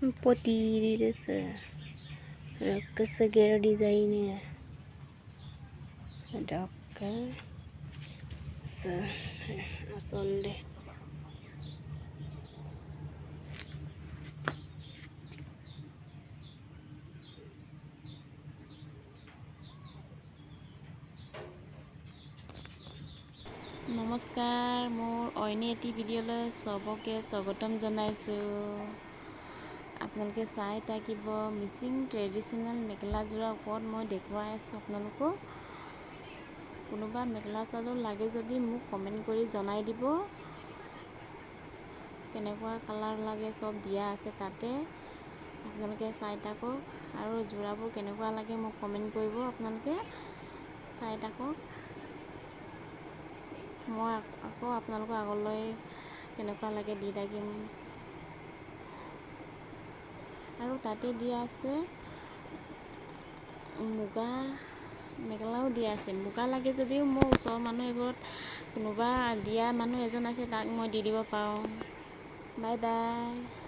পতি আছে रक्क डिजाइन डक्का আচলতে। নমস্কাৰ, মোৰ অইন এটি ভিডিঅ'লৈ চবকে স্বাগতম জনাইছোঁ। আপোনালোকে চাই থাকিব, মিচিং ট্ৰেডিশ্যনেল মেখেলা যোৰাৰ ওপৰত মই দেখুৱাই আছোঁ আপোনালোকক। কোনোবা মেখেলা চাদৰ লাগে যদি মোক কমেণ্ট কৰি জনাই দিব। কেনেকুৱা কালাৰ লাগে চব দিয়া আছে তাতে, আপোনালোকে চাই থাকক। আৰু যোৰাবোৰ কেনেকুৱা লাগে মোক কমেণ্ট কৰিব, আপোনালোকে চাই থাকক। মই আকৌ আপোনালোকৰ আগলৈ কেনেকুৱা লাগে দি থাকিম। আৰু তাতে দিয়া আছে মুগা মেখেলাও দিয়া আছে। মুগা লাগে যদিও মোৰ ওচৰৰ মানুহ এঘৰত কোনোবা দিয়া মানুহ এজন আছে, তাক মই দি দিব পাৰোঁ। Bye bye.